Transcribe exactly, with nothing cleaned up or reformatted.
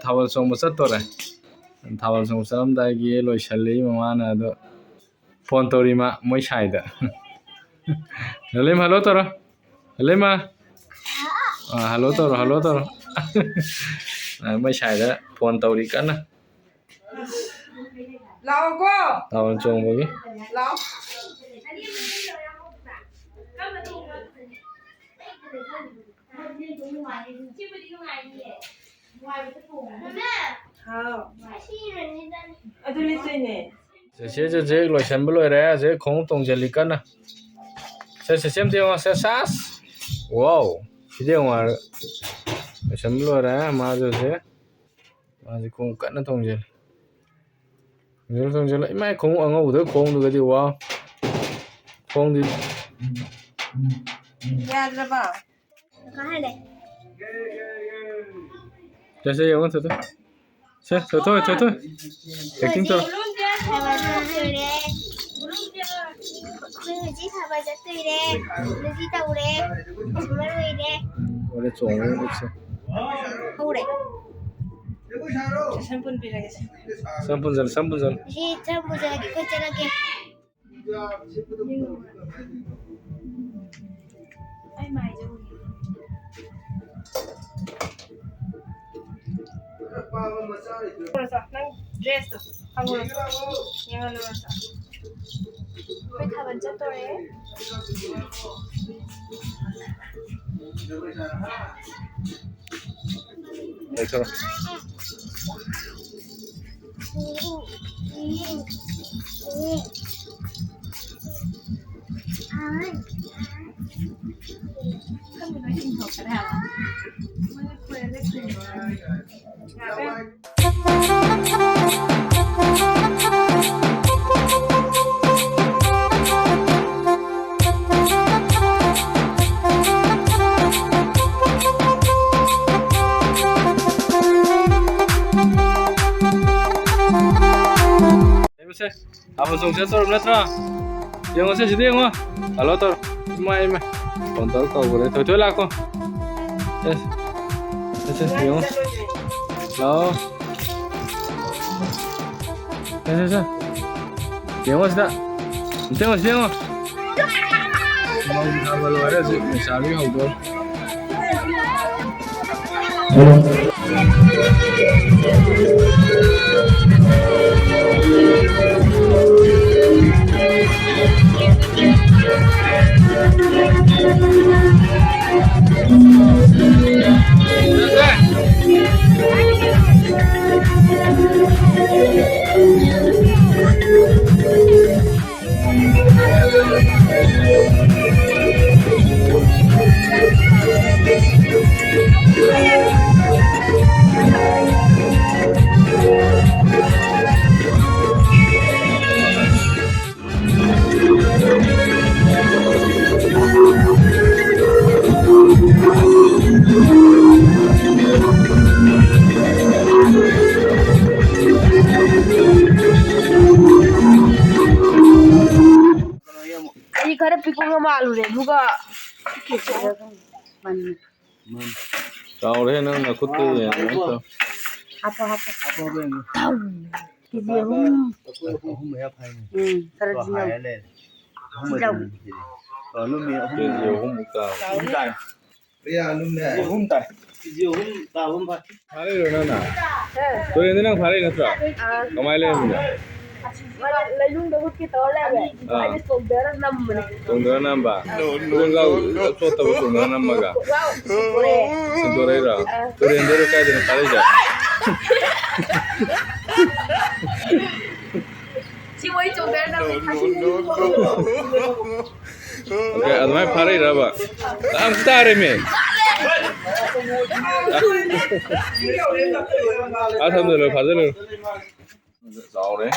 ꯊꯥꯕꯜ ꯆꯣꯡꯕ ꯆꯠꯇꯣꯔꯦ꯫ ꯊꯥꯕꯜ ꯆꯣꯡꯕ ꯆꯠꯂꯝꯗꯥꯏꯒꯤ ꯂꯣꯏꯁꯜꯂꯤ ꯃꯃꯥꯅ꯫ ꯑꯗꯣ ꯐꯣꯟ ꯇꯧꯔꯤ ꯃꯥ, ꯃꯣꯏ ꯁꯥꯏꯗ꯫ ꯂꯂꯤꯝ, ꯍꯜꯂꯣ ꯇꯧꯔꯣ꯫ ꯂꯂꯤꯃ꯫ ꯑꯥ, ꯍꯜꯂꯣ ꯇꯧꯔꯣ, ꯍꯜꯂꯣ ꯇꯧꯔꯣ꯫ ꯑꯥ, ꯃꯣꯏ ꯁꯥꯏꯗ ꯐꯣꯟ ꯇꯧꯔꯤ ꯀꯟꯅ꯫ ꯂꯥꯛꯑꯣꯀꯣ꯫ ꯊꯥꯕꯜ ꯆꯣꯡꯕꯒꯤ꯫ ꯂꯥꯛꯑꯣ꯫ ꯍꯥꯎ꯫ ꯑꯗꯨ ꯂꯤꯠꯇꯣꯏꯅꯦ꯫ ꯆꯦꯆꯦ, ꯆꯦꯆꯦ ꯂꯣꯏꯁꯟꯕ ꯂꯣꯏꯔꯦ꯫ ꯍꯧꯖꯤꯛ ꯈꯣꯡꯎꯞ ꯇꯣꯡꯁꯤꯜꯂꯤ ꯀꯟꯅ꯫ ꯁꯦ, ꯆꯦꯆꯦ ꯑꯝꯇ ꯌꯦꯡꯉꯣ꯫ ꯁꯦ, ꯁꯥꯁ꯫ ꯋꯥꯎ꯫ ꯁꯤꯗꯤ ꯌꯦꯡꯉꯣ ꯍꯥꯏꯔꯒ꯫ ꯂꯣꯏꯁꯟꯕ ꯂꯣꯏꯔꯦ ꯃꯥꯁꯨ ꯍꯧꯖꯤꯛ꯫ ꯃꯥꯁꯦ ꯈꯣꯡꯎꯞ ꯀꯟꯅ ꯇꯣꯡꯁꯤꯜꯂꯤ꯫ ꯇꯣꯡꯁꯤꯜꯂꯨ, ꯇꯣꯡꯁꯤꯜꯂꯨ꯫ ꯏꯃꯥꯏ, ꯈꯣꯡꯎꯞ ꯑꯉꯧꯕꯗ ꯈꯣꯡꯗꯨꯒꯗꯤ, ꯋꯥꯎ꯫ ꯈꯣꯡꯗꯤ꯫ ꯌꯥꯗ꯭ꯔꯕ? ꯀꯥꯍꯜꯂꯦ꯫ ꯁꯦ, ꯁꯦ, ꯌꯦꯡꯉꯣ, ꯊꯣꯏꯊꯣꯏ꯫ ꯁꯦ, ꯊꯣꯏꯊꯣꯏ, ꯊꯣꯏꯊꯣꯏ꯫ Acting ꯇꯧꯔꯣ꯫ ꯊꯥꯕꯜ ꯆꯠꯇꯣꯏꯔꯦ꯫ ꯑꯩꯈꯣꯏ ꯍꯧꯖꯤꯛ ꯊꯥꯕꯜ ꯆꯠꯇꯣꯏꯔꯦ꯫ ꯅꯨꯄꯤ ꯇꯧꯔꯦ꯫ ꯁꯝꯃꯔ ꯑꯣꯏꯔꯦ꯫ ꯂꯣꯏꯔꯦ, ꯆꯣꯡꯉꯦ ꯈꯣꯡꯎꯞꯁꯦ꯫ ꯍꯧꯔꯦ꯫ ꯁꯝ ꯄꯨꯟꯕꯤꯔꯒꯦ ꯁꯦ꯫ ꯁꯝ ꯄꯨꯟꯁꯤꯜꯂꯨ, ꯁꯝ ꯄꯨꯟꯁꯤꯜꯂꯨ꯫ ꯁꯤ ꯁꯝ ꯄꯨꯟꯁꯤꯜꯂꯒꯦ, ꯈꯨꯠ ꯆꯠꯂꯒꯦ꯫ ꯑꯩ ꯃꯥꯏꯁꯦ ꯎꯏ꯫ ꯅꯪ dress ꯇꯣ ꯈꯪꯉꯨꯔꯣ? ꯌꯦꯡꯍꯜꯂꯨꯔꯣ? ꯑꯩꯈꯣꯏ ꯊꯥꯕꯜ ꯆꯠꯇꯣꯔꯦ꯫ ꯂꯩꯊꯧ꯫ ꯌꯦꯡꯉꯨꯁꯦ, ꯊꯥꯕꯜ ꯆꯣꯡ ꯆꯠꯇꯧꯔꯕ ꯅꯠꯇ꯭ꯔꯣ? ꯌꯦꯡꯉꯨꯁꯦ, ꯁꯤꯗ ꯌꯦꯡꯉꯣ꯫ ꯍꯜꯂꯣ ꯇꯧꯔꯣ꯫ ꯏꯃꯥ, ꯏꯃꯥ꯫ ꯐꯣꯟ ꯇꯧꯔ ꯀꯧꯈ꯭ꯔꯦ꯫ ꯊꯣꯏꯊꯣꯏ ꯂꯥꯛꯈꯣ꯫ ꯁꯦ, ꯁꯦ, ꯁꯦ, ꯌꯦꯡꯉꯣ꯫ ꯂꯥꯛꯑꯣ꯫ ꯁꯦ, ꯁꯦ, ꯁꯦ꯫ ꯌꯦꯡꯉꯣ ꯁꯤꯗ꯫ ꯑꯝꯇ ꯌꯦꯡꯉꯣ, ꯁꯤꯗ ꯌꯦꯡꯉꯣ꯫ ꯃꯧ ꯊꯥꯕ ꯂꯣꯏꯔꯦ ꯍꯧꯖꯤꯛ, ꯂꯩꯁꯥꯕꯤ ꯍꯧꯗꯣꯔꯦ꯫ ꯑꯩ ꯈꯔ ꯄꯤꯛꯄꯒ ꯃꯥꯜꯂꯨꯔꯦ, ꯑꯗꯨꯒ ꯆꯥꯎꯔꯦ ꯅꯪ ꯅꯈꯨꯠꯇ ꯌꯦꯡꯉꯣ꯫ ꯍꯥꯞꯄꯣ, ꯍꯥꯞꯄꯣ꯫ ꯀꯦꯖꯤ ꯑꯍꯨꯝ꯫ ꯑꯍꯨꯝ ꯃꯌꯥ ꯐꯥꯏꯅꯦ꯫ ꯎꯝ, ꯈꯔꯗꯤ ꯂꯧ꯫ ꯍꯥꯏꯔ ꯂꯩꯔꯦ꯫ ꯑꯍꯨꯝ ꯂꯧ꯫ ꯀꯦꯖꯤ ꯑꯍꯨꯝ꯫ ꯀꯦꯖꯤ ꯑꯍꯨꯝꯃꯨꯛ ꯇꯥꯕ꯫ ꯆꯥꯎꯔꯦ꯫ ꯀꯦꯖꯤ ꯑꯍꯨꯝ ꯇꯥꯏ꯫ ꯀꯦꯖꯤ ꯑꯍꯨꯝ ꯇꯥꯕ ꯑꯃ ꯐꯥꯏ꯫ ꯐꯥꯔꯛꯏꯔꯣ ꯅꯪꯅ? ꯑꯦ꯫ ꯇꯨꯔꯦꯟꯗ ꯅꯪ ꯐꯥꯔꯛꯏ ꯅꯠꯇ꯭ꯔꯣ? ꯑꯥ꯫ ꯀꯃꯥꯏꯅ ꯂꯩꯔꯝꯃꯤꯅꯣ? ꯂꯩꯅꯨꯡꯗ ꯍꯨꯠꯀꯦ ꯇꯧꯔ ꯂꯩꯔꯦ꯫ ꯑꯥ꯫ ꯑꯩꯅ ꯆꯣꯡꯊꯔ ꯅꯝꯕꯅꯦ꯫ ꯆꯣꯡꯊꯔ ꯅꯝꯕ? ꯑꯥ꯫ ꯈꯨꯗꯣꯡꯆꯥ-, ꯆꯣꯠꯇꯕ ꯆꯣꯡꯊꯔ ꯅꯝꯃꯒ? ꯋꯥꯎ, ꯁꯤꯗꯣꯔꯦ꯫ ꯁꯤꯗꯣꯔꯛꯏꯔꯣ? ꯑꯥ꯫ ꯇꯨꯔꯦꯟꯗꯩꯔꯣ ꯀꯥꯏꯗꯩꯅꯣ ꯐꯥꯔꯛꯏꯁꯦ? ꯁꯤ ꯃꯣꯏ ꯆꯣꯡꯊꯔ ꯅꯝꯃꯦ꯫ ꯑꯣꯀꯦ, ꯑꯗꯨꯃꯥꯏꯅ ꯐꯥꯔꯛꯏꯔꯕ? ꯌꯥꯝ ꯇꯥꯔꯦꯃꯦ꯫ ꯑꯥ, ꯊꯝꯖꯜꯂꯨ, ꯐꯥꯖꯜꯂꯨ꯫ ꯆꯥꯎꯔꯦ꯫